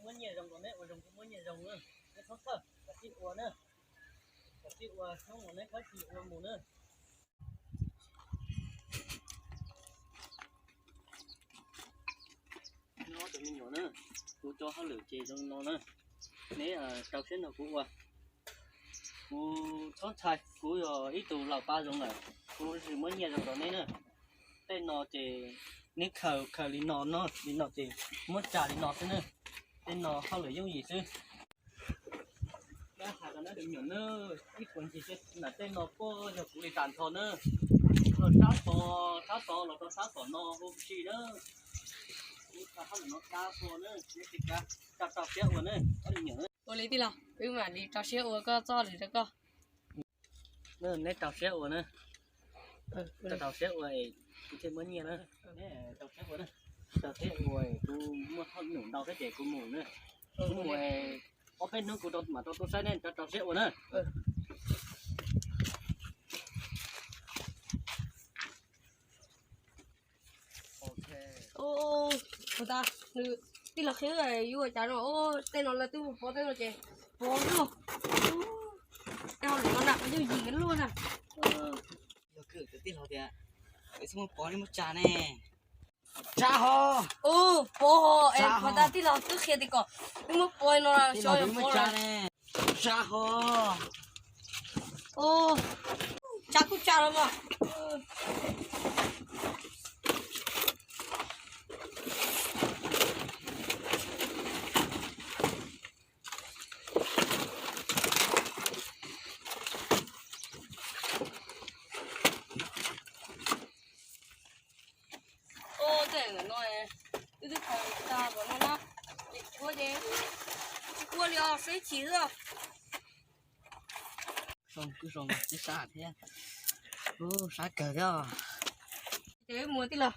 Muab nyiaj zoo rau neb ua zoo, kuv muab nyiaj zoo na. Neb txhob thawj, kav tsij ua na. Kav tsij ua, hnub no neb khawb tsis ua mus na. Nyob tus me nyuam na, kuv cov hauj lwm ces zoo no na. Neb rau siab nrog kuv ua. Kuv txhob ntshai, kuv yog ib tug laus pab zoo lawm, kuv tsis muab nyiaj zoo rau neb na. Tej no ces neb khaws khaws li no no, li no ces muab tsa li no xwb na. Tej no hauj lwm yooj yim xwb. Dab hais rau neb tus me nyuam na, ib puas ncig ntawm tej no puag yog kuv li tas nrho na. Los sab tod, sab tod los rau sab tom no huv si na. Kuv tsa hauj lwm no dab tod na, neb tsis kav, rau rau siab ua na, ob tus me nyuam na. Ua li tij laug, wb mam li rau siab ua koj txoj lwm rau koj. Neb rau siab ua na. Rau siab ua es kuv thiaj muab nyiaj na. Neb rau siab ua na. Rau siab ua es kuv muaj hauj lwm ntau thiab ces kuv mus na. Kuv mus es ob peb hnub kuv mam rau tuaj saib neb, rau rau siab ua na. Ua tas, nws tij laug qhia yuav ua cas no, tej no lawv twb mus pov tej no ces pov xwb. Tej hauj lwm no na, yooj yim luaj na. Yog kawg tij laug tias, es txhob muab pov, neb muab tsa ne. Tsa ho. Ua pov ho es ua tas tij laug twb qhia tias kom neb muab pov no, xyov yog pov ne. Tsa ho. Tsa kuj tsa los mas. Ua tej no, wb twb khaws tag tom no na, ces tsis ua ces tsis ua li os, saib chim xwb. Zoo kuj zoo, twb sab thiab. Ub, sab kawg thiab. Ces wb mus tij laug.